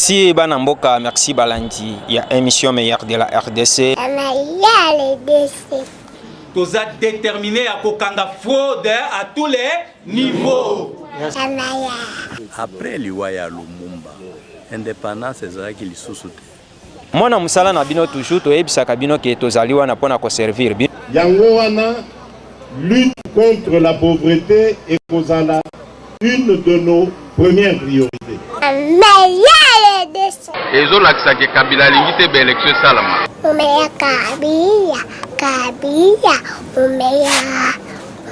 Merci bana mboka, merci balandi ya émission meilleure de la RDC. Toza déterminé ya kokanga fraude à tous les niveaux. Après liwa ya Lumumba, indépendance ezalaki lisusu te. Mwana mosala na bino toujours toyebisaka bino ke tozali wana mpo na koservir bino. Yango wana lutte contre la pauvreté ekozala une de nos premières priorités. Ezolakisa ke Kabila alingi te ba election esalama. Umeya Kabila, Kabila, umeya,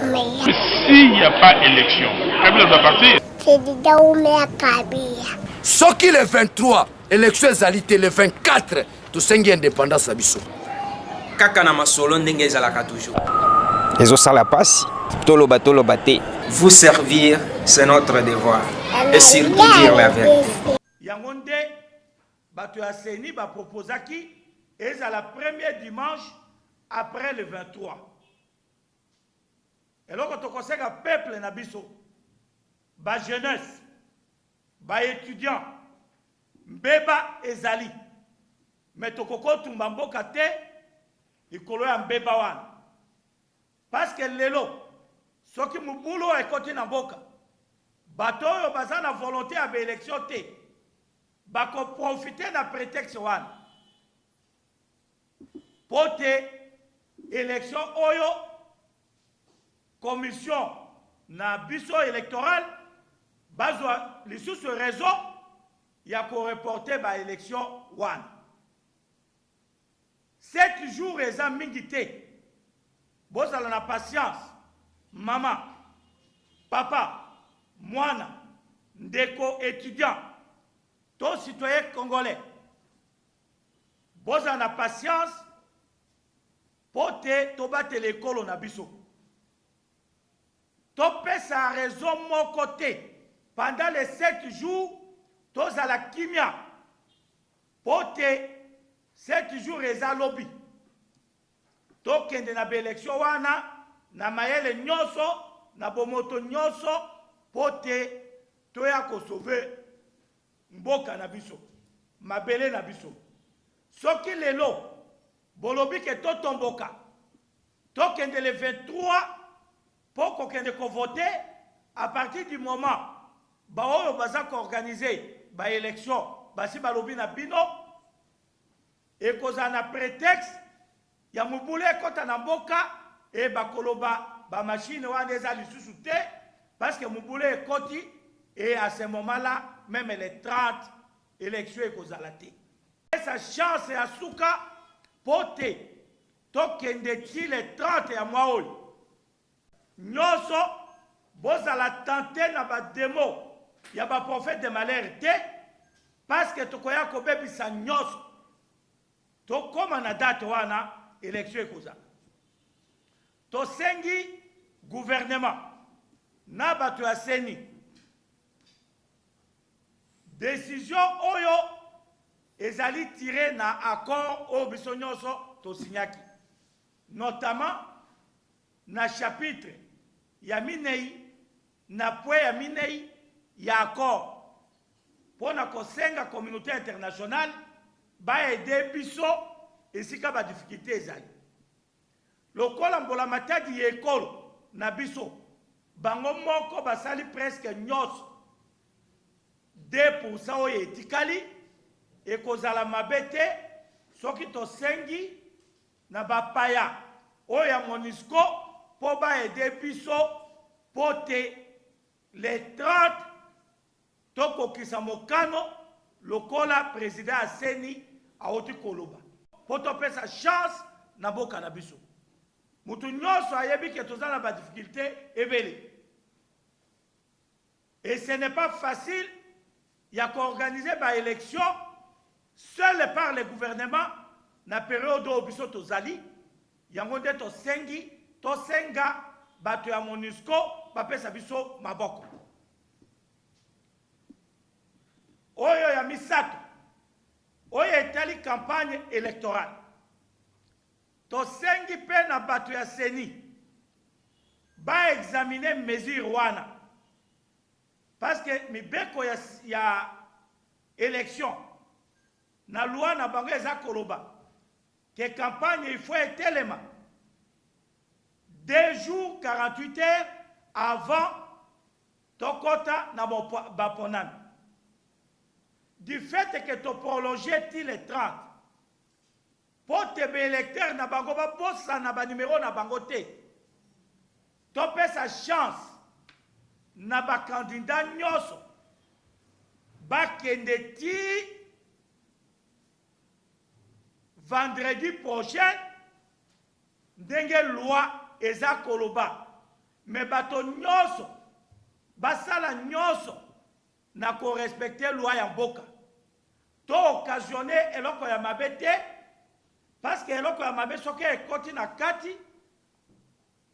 umeya. S'il n'y a pas élection, Kabila doit partir. Président umeya Kabila. Soki le 23 élection ezali te, le 24 tosengi indépendance na biso. Kaka na masolo ndenge ezalaka toujours. Ezosala pasi, toloba toloba te. Vous servir, c'est notre devoir. Et surtout dire la vérité. Yango nde bato ya CENI ba proposaki ezala premier dimanche après le 23. Eloko tokosenga peuple na biso, ba jeunesse, ba etudiants, mbeba ezali mais tokoki kotumba mboka te likolo ya mbeba wana, parce que lelo soki mobulu oyo ekoti na mboka, bato oyo baza na volonté ya ba election te bakoprofite na prétexte wana po te élection oyo commission na biso électorale bazwa lisusu raison ya koreporter ba élection wana. 7 jours eza mingi te, bozala na patience. Mama, papa, mwana, ndeko étudiant to citoyen congolais, bozala na patience po te tobatela ekolo na biso. Topesa raison moko te pendant les 7 jours, tozala kimia po te 7 jours eza lobi. Tokende na baelection wana na mayele nyonso, na bomoto nyonso, po te toya kosauve mboka na biso, mabele na biso. Soki lelo bolobi ke totomboka, tokende le 23 po kokende kovote, à partir du moment baoyo baza koorganize baelection basi balobi na bino, ekozala na prétexte ya mobulu ekɔta na mboka e bakoloba bamachine wana eza lisusu te parce que mobulu ekɔti. Et à ce moment là même les 30, élection ekozala te. Esa chance ya suka po te tokende ti le 30 ya mwa oyo nyonso. Bozala tenté na bademo ya baprophète de malheur te, parce que tokoya kobebisa nyonso. Tokóma na date wana, élection ekozala. Tosengi gouvernement na bato ya CENI, décision oyo ezali tiré na accord oyo biso nyonso tosignaki, notamment na chapitre ya minei na point ya minei ya accord, mpo na kosenga communauté internationale baaider biso esika badifficulté ezali, lokola mbola matadi ya ekolo na biso bango moko basali presque nyonso. 2% oyo etikali ekozala mabe te soki tosengi na bapaya oyo ya MONUSCO mpo baaider biso mpo te le 30 tokokisa mokano, lokola président ya CENI awuti koloba, mpo topesa chance na mboka na biso. Motu nyonso ayebi ke toza na badifficulté ebele et ce n'est pas facile ya koorganiser baélection seul par le gouvernement na période oyo biso tozali. Yango nde tosengi, tosenga bato ya MONUSCO bapesa biso maboko. Oyo ya misato, oyo etali campagne électorale, tosengi mpe na bato ya CENI baexamine mesure wana, parce que mibeko ya Election na loi na bango eza koloba que campagne il faut etelema 2 jours 48 heures avant tokota na baponami. Du fait que to prolonger ti le 30 po te ba electeurs na bango babosana ba numero na bango te, topesa chance na ba candidats nyoso bakende ti vendredi prochain ndenge loi eza koloba, mais bato nyoso basala nyoso na ko respecter loi ya mboka. To occasionner eloko ya mabe te parce que eloko ya mabe soki ekoti na kati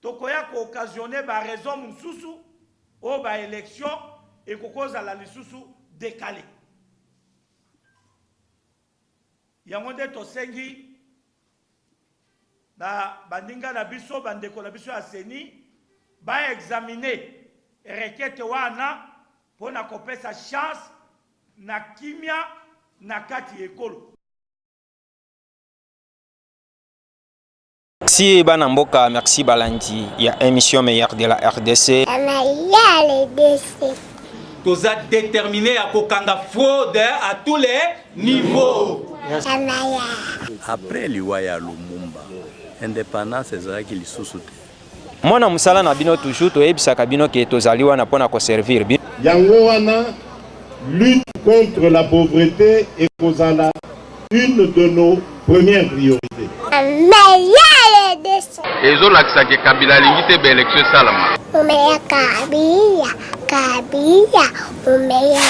tokoya ko occasionner ba raisons mosusu oyo ba elections ekoki kozala lisusu decalees. Yango nde tosengi na baninga na biso, bandeko na biso ya CENI ba examiner requete wana mpo na kopesa chance na kimia na kati ya ekolo. Merci bana mboka, merci balandi ya émission meilleure de la RDC. RDC. Toza déterminé ya kokanga fraude à tous les niveaux. Après liwa ya Lumumba, indépendance ezalaki lisusu te. Mwana mosala na bino toujours toyebisaka bino ke tozali wana mpona koservir bino. Yango wana lutte contre la pauvreté ekozala une de nos premières priorités. Ezolakisa ke Kabila alingi te ba election esalama. Umeya Kabila, Kabila, umeya,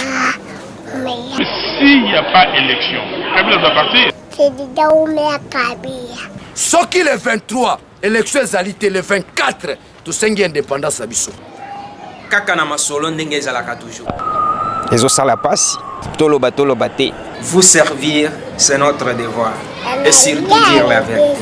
umeya. S'il n'y a pas élection, Kabila doit partir. Président umeya Kabila. Soki le 23 élection ezali te, le 24 tosengi indépendance na biso. Kaka na masolo ndenge ezalaka toujours. Ezosala pasi, toloba toloba te. Vous servir, c'est notre devoir. Et surtout dire la vérité.